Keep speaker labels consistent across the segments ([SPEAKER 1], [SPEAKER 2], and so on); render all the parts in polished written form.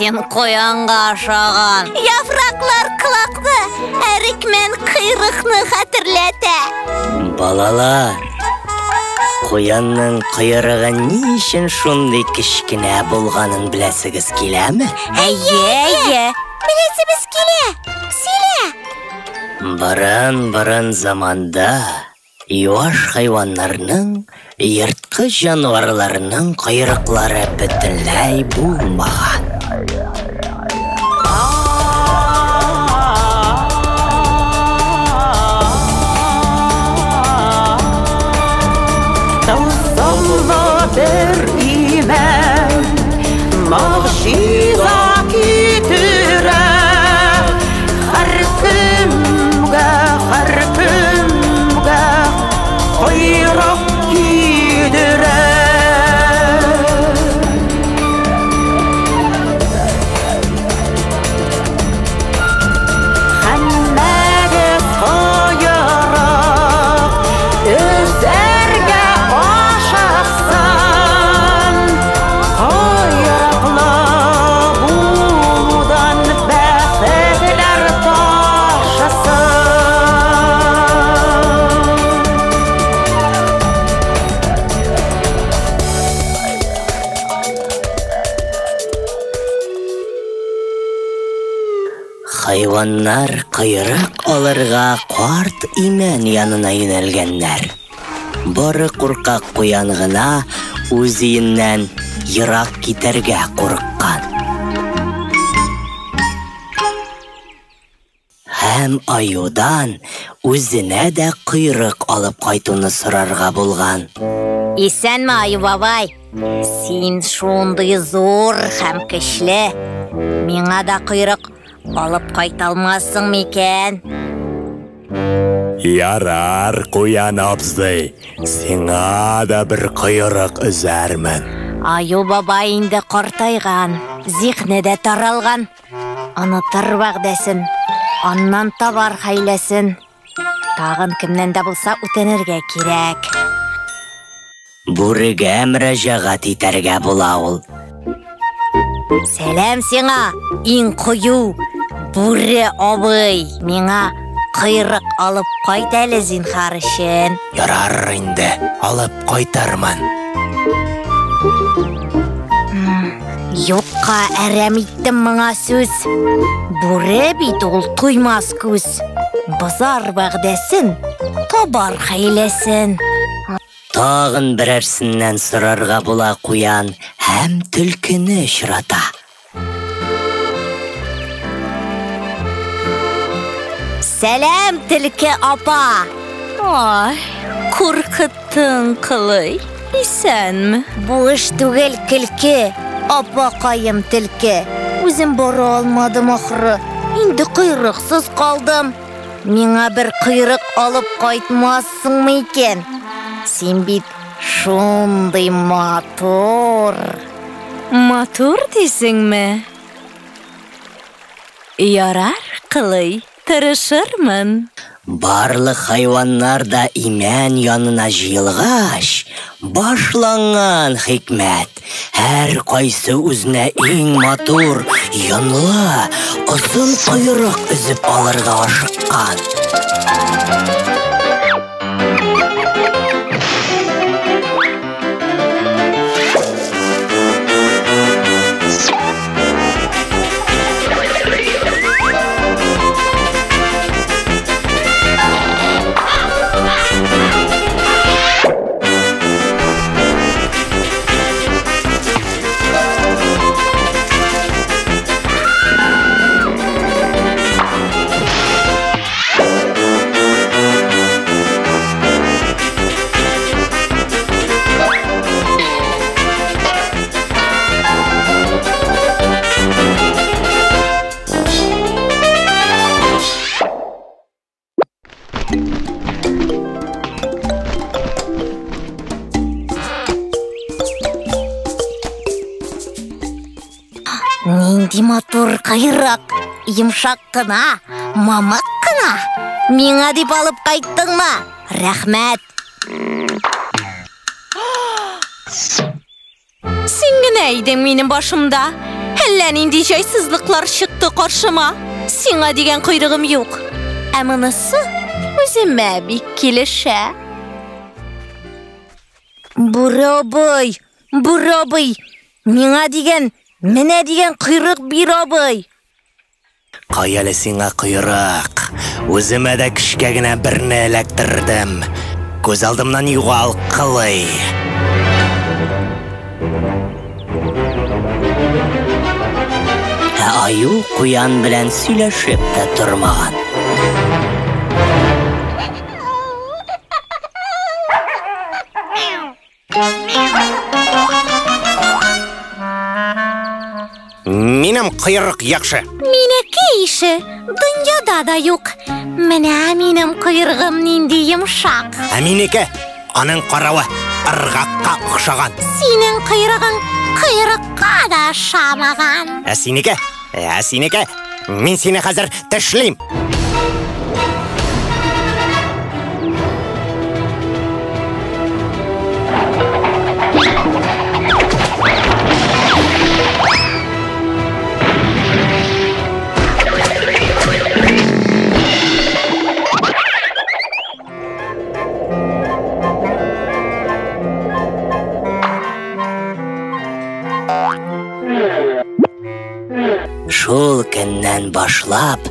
[SPEAKER 1] Син куянга ошаган. Яфраклар колакны, әрекмән койрыкны хәтерләтә.
[SPEAKER 2] Балалар, куянның койрыгы ни өчен шундый кечкенә булганын беләсегез киләме?
[SPEAKER 1] Әйе, әйе. Беләсебез килә. Сөйлә.
[SPEAKER 2] Борын-борын заманда юаш хайваннарның, ерткыч җанварларның койрыклары бөтенләй булмаган.
[SPEAKER 3] Тылсымлы бер имән могҗиза китерә. Һәркемгә, һәркемгә койрык кидерә. Һәммәгез койрык өзәргә ашыксын. Койрыклы булудан бәхетләр ташысын.
[SPEAKER 2] Хайваннар койрык алырга карт имән янына юнәлгәннәр. Бары куркак куян гына үз өеннән ерак китәргә курыккан. Һәм аюдан үзенә дә койрык алып кайтуны сорарга булган.
[SPEAKER 1] Исәнме, Аю бабай? Син шундый зур һәм көчле. Миңа да койрык алып кайта алмассың микән?
[SPEAKER 4] Ярар, куян абзый, сиңа да бер койрык өзәрмен.
[SPEAKER 1] Аю бабай инде картайган, зихне дә таралган. Онытыр вәгъдәсен, аннан табар хәйләсен. Тагын кемнән дә булса үтенергә кирәк.
[SPEAKER 2] Бүрегә мөрәҗәгать итәргә була ул.
[SPEAKER 1] Сәлам сиңа, иң кыю бүре абый. Миңа койрык алып кайт әле зинһар өчен.
[SPEAKER 4] Ярар инде, алып кайтырмын.
[SPEAKER 1] Юкка әрәм иттем моңа сүз. Бүре бит ул туймас күз. Бозар вәгъдәсен, табар хәйләсен.
[SPEAKER 2] Тагын берәрсеннән сорарга була куян һәм төлкене очрата.
[SPEAKER 1] Сәлам, төлке апа. Ай, куркыттың, кылый. Исәнме? Бу эш түгел, көлке. Апакаем төлке. Үзем бара алмадым ахры. Инде койрыксыз калдым. Миңа бер койрык алып кайтмассыңмы икән? Син бит шундый матур.
[SPEAKER 5] Матур дисеңме? Ярар, кылый, тырышырмын.
[SPEAKER 2] Барлык хайваннар да имән янына җыелгач, башланган хикмәт. Һәр кайсы үзенә иң матур, йонлы, озын койрык өзеп алырга ашыккан.
[SPEAKER 1] Нинди матур койрык, йомшак кына, мамык кына. Миңа дип алып кайттыңмы? Рәхмәт.
[SPEAKER 5] Син генә идең минем башымда. Әллә нинди җайсызлыклар чыкты каршыма. Сиңа дигән койрыгым юк. Ә монысы үземә бик килешә.
[SPEAKER 1] Бүре абый, бүре абый, миңа дигән, менә дигән койрык бир абый.
[SPEAKER 4] Кая әле сиңа койрык? Үземә дә көчкә генә берне эләктердем. Күз алдымнан югал, кылый.
[SPEAKER 2] Ә аю куян белән сөйләшеп тә тормаган.
[SPEAKER 4] Минем койрык яхшы.
[SPEAKER 5] Минеке ише дөньяда да юк. Менә минем койрыгым нинди йомшак.
[SPEAKER 4] Ә минеке аның каравы ыргакка охшаган.
[SPEAKER 5] Синең койрыгың койрыкка да ошамаган.
[SPEAKER 4] Ә синеке? Ә синеке? Мин сине хәзер тешлим.
[SPEAKER 2] Шул көннән башлап,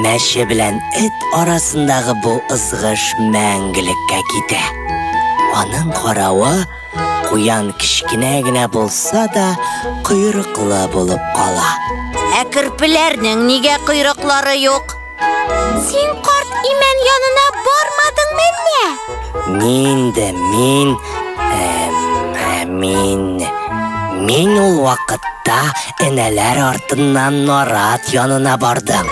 [SPEAKER 2] мәче белән эт арасындагы бу ызгыш мәңгелеккә китә. Аның каравы, куян кечкенә генә булса да, койрыклы булып кала.
[SPEAKER 1] Ә керпеләрнең нигә койрыклары юк?
[SPEAKER 5] Син карт имән янына бармадың мәллә?
[SPEAKER 2] Мин дә мин, эм, мин, мин ул вакытта энәләр артыннан нарат янына бардым.